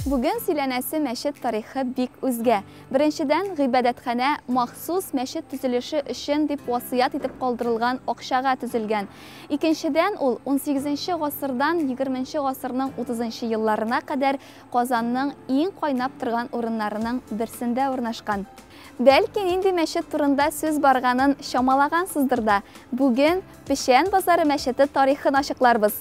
Бүген сөйләнәсе мәчет тарихы бик үзгә. Беренчедән, гыйбадәтханә махсус мәчет төзелеше өчен дип васыять итеп калдырылган акчага төзелгән. Икенчедән, ул 18 гасырдан 20 гасырның 30 елларына кадәр Казанның иң кайнап торган урыннарының берсендә урнашкан. Бәлки, нинди мәчет турында сүз барганын чамалагансыздыр да, бүген Печән базары мәчете тарихын ачыкларбыз.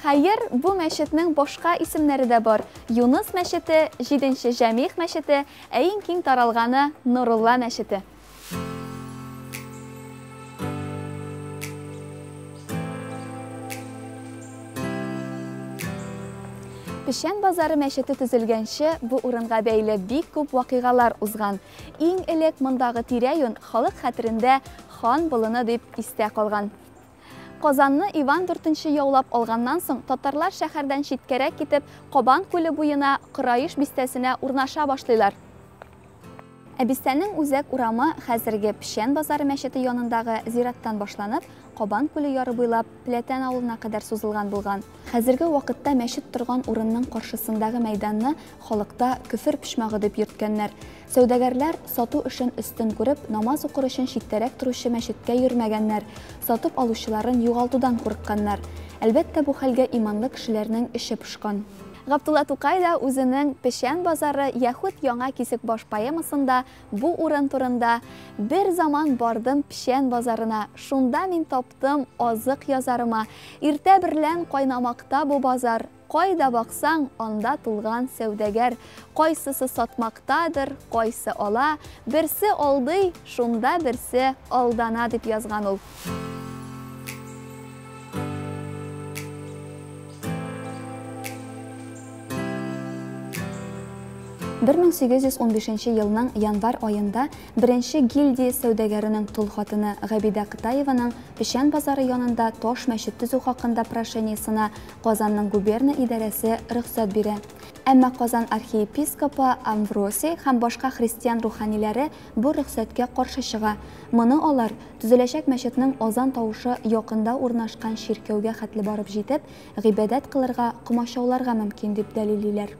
Хәер, бу мәчетнең башка исемнәре дә бар, Юныс мәчете, Җиденче Җәмигъ мәчете, ә иң киң таралганы, Нурулла мәчете. Печән базары мәчете төзелгәнче, бу урынга бәйле бик күп вакыйгалар узган. Иң элек мондагы тирә-юнь халык хәтерендә Хан болыны дип истә калган. Казанны Иван Дүртенче яулап алганнан соң, татарлар шәһәрдән читкәрәк китеп, Кабан күле буена, Кораиш бистәсенә урнаша башлыйлар. Ә бистәнең үзәк урамы хәзерге Печән базары мәчете янындагы зираттан башланып, Кабан күле яры буйлап Пләтән авылына кадәр сузылган булган. Хәзерге вакытта мәчет торган урынның каршысындагы мәйданны халыкта Көфер почмагы дип йөрткәннәр. Сәүдәгәрләр, сату эшен өстен күреп, намаз укыр өчен читтәрәк торучы мәчеткә йөрмәгәннәр, сатып алучыларын югалтудан курыкканнар. Әлбәттә, бу хәлгә иманлы кешеләрнең эче пошкан. Габдулла Тукай да үзенең Печән базары яхүд Яңа Кисекбаш поэмасында бу урын турында, Бер заман бардым Печән базарына, шунда мин таптым азык язарыма. Иртә берлән кайнамакта бу базар, Кайда баксаң, анда тулган сәүдәгәр. Кайсысы сатмактадыр, кайсы ала, берсе алдый, шунда берсе алдана, дип язган ул. 1815 елның январь аенда беренче гильдия сәүдәгәренең тол хатыны Габидә Кытаеваның Печән базары янында таш мәчет төзү хакында прошениесына Казанның губерна идарәсе рөхсәт бирә. Әмма Казан архиепископы Амвросий һәм башка христиан руханиләре бу рөхсәткә каршы чыга. Моны алар, төзеләчәк мәчетнең азан тавышы якында урнашкан чиркәүгә хәтле барып җитеп, гыйбадәт кылырга комачауларга мөмкин дип дәлиллиләр.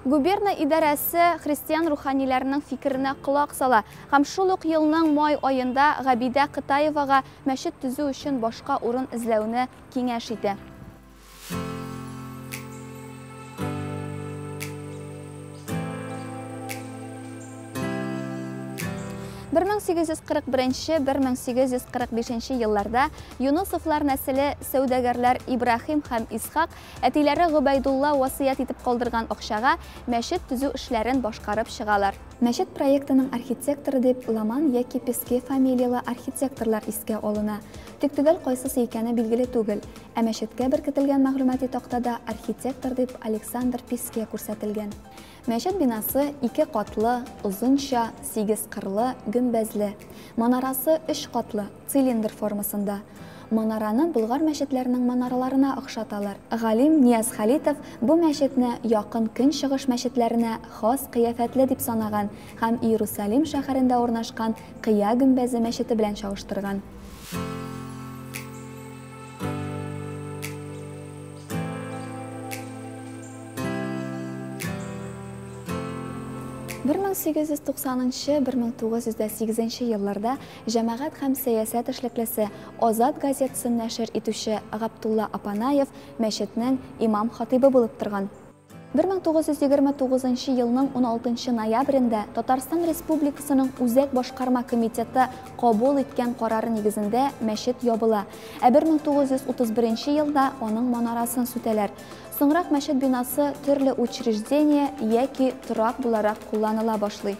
Губерна идарәсе христиан руханиләренең фикеренә колак сала һәм шул ук елның май аенда Габидә Кытаевага мәчет төзү өчен башка урын эзләүне киңәш итә. 1841-1845 елларда Юнусовлар нәселе сәүдәгәрләр Ибраһим һәм Исхак әтиләре Гобәйдулла васыять итеп калдырган акчага мәчет төзү эшләрен башкарып чыгалар. Мәчет проектының архитекторы дип Ламан яки Песке фамилияле архитекторлар искә алына. Тик төгәл кайсысы икәне билгеле түгел. Ә мәчеткә беркетелгән мәгълүмати тактада архитектор дип Александр Песке күрсәтелгән. Мәчет бинасы ике катлы, озынча, сигез кырлы, гөмбәзле. Манарасы өч катлы, цилиндр формасында. Манараны Болгар мәчетләренең манараларына охшаталар. Галим Нияз Халитов бу мәчетне Якын Көнчыгыш мәчетләренә хас кыяфәтле дип санаган һәм Иерусалим шәһәрендә урнашкан Кыя гөмбәзе мәчете белән чагыштырган. 1890-1908 елларда җәмәгать һәм сәясәт эшлеклесе, Азат газетасын нәшер итүче Габдулла Апанаев мәчетнең имам-хатыйбы булып торган. 1929 елның 16 ноябрендә Татарстан Республикасының Үзәк башкарма комитеты кабул иткән карары нигезендә мәчет ябыла, ә 1931 елда аның манарасын сүтәләр. Соңрак мәчет бинасы төрле учреждение яки торак буларак кулланыла башлый.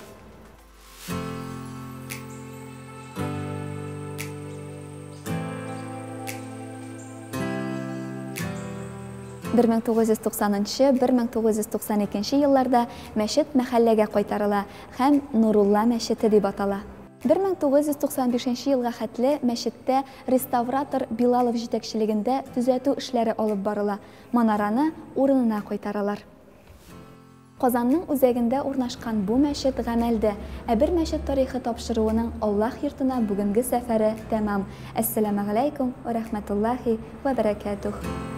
1990-1992 елларда мәчет мәхәлләгә кайтарыла һәм Нурулла мәчете дип атала. 1995 елга хәтле мәчеттә реставратор Билалов җитәкчелегендә төзәтү эшләре алып барыла, манараны урынына кайтаралар. Казанның үзәгендә урнашкан бу мәчет гамәлдә, ә бер мәчет тарихы тапшыруының Аллаһ йортына бүгенге сәфәре тәмам. Әссәламегаләйкүм вә рәхмәтуллаһи вә бәрәкәтүһ.